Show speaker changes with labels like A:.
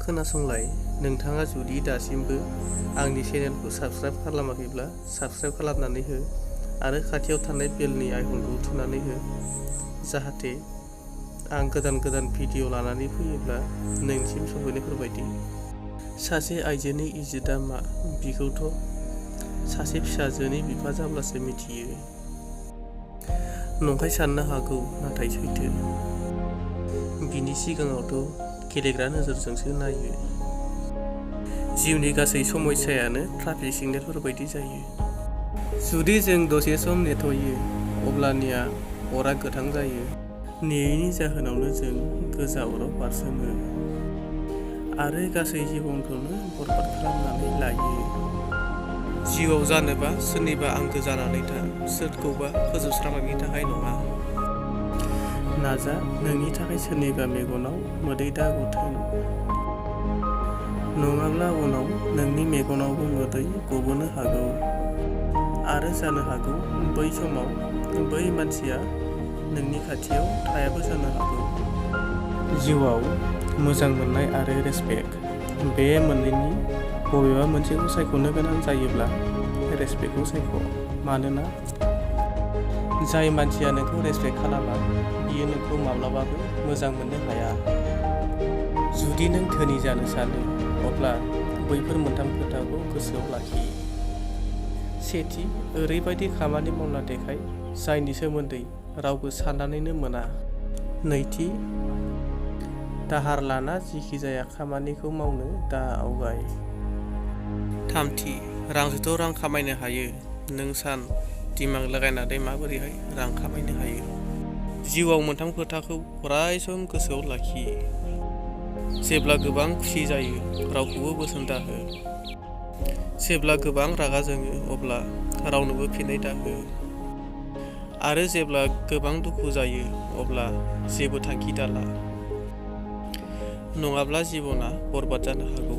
A: खोनासंलाय, नोंथाङा जुदि दासिमबो आंनि चेनेलखौ साबस्क्राइब खालामाखैब्ला साबस्क्राइब खालामनानै हो आरो खाथियाव थानाय बेलनि आइकनखौ थुनानै हो, जाहाथे आं गोदान भिडिअ लानानै फैयोब्ला नोंसिम सफैनायफोरबायदि। सासे आइजोनि इज्जतआ मा बिखौथ' सासे फिसाजोनि बिफा जाब्लासो मिथियो। नंखाय साननो हागौ, नाथाय सैथो। बिनि सिगाङावथ' गेलेग्रा नोजोरजोंसो नायो। जिउनि गासै समस्यायानो ट्राफिक सिगनेलफोर बायदि जायो। जुदि जों दसे सम नेथ'यो, अब्लानिया अरा गोथां जायो। नेयैनि जाहोनावनो जों गोजा अराव बारसोमो आरो गासै जिबनखौनो बरबाद खालामनानै लायो। जिउआव जानोबा सोरनिबा आंगो जानानै था, सोरखौबा फोजोबस्रांनायनि थाखाय नङा। नाजा नोंनि थाखाय सोरनिबा मेगनाव मोदै दागुथों, नङाब्ला उनाव नोंनि मेगनावबो मोदै गबोनो हागौ आरो जानो हागौ बै समाव बै मानसिया नोंनि खाथियाव थायाबो जानो हागौ। जिउआव मोजां मोननाय आरो रेसपेक्ट, बे मोननैनि बबेबा मोनसेखौ सायख'नो गोनां जायोब्ला रेसपेक्टखौ सायख'। मानोना जाय मानसिया नोंखौ रेसपेक्ट खालामा बियो नोंखौ माब्लाबाबो मोजां मोननो हाया। जुदि नों धोनि जानो सानो, अब्ला बैफोर मोनथाम खोथाखौ गोसोआव लाखि। सेथि, ओरैबायदि खामानि मावना देखाय जायनि सोमोन्दै रावबो साननानैनो मोना। नैथि, दाहार लाना जिखि जाया खामानिखौ मावनो दा आवगाय। थामथि, रांजोंथ' रां खामायनो हायो, नों सान दिमाग लागायनानै माबोरैहाय रां खामायनो हायो। जिउआव मोनथाम खोथाखौ अरायसम गोसोआव लाखि। जेब्ला गोबां खुसि जायो, रावखौबो बोसोन दाहो। जेब्ला गोबां रागा जोङो, अब्ला रावनोबो फिन्नाय दाहो। आरो जेब्ला गोबां दुखु जायो, अब्ला जेबो थांखि दाला, नङाब्ला जिबना बरबाद जानो हागौ।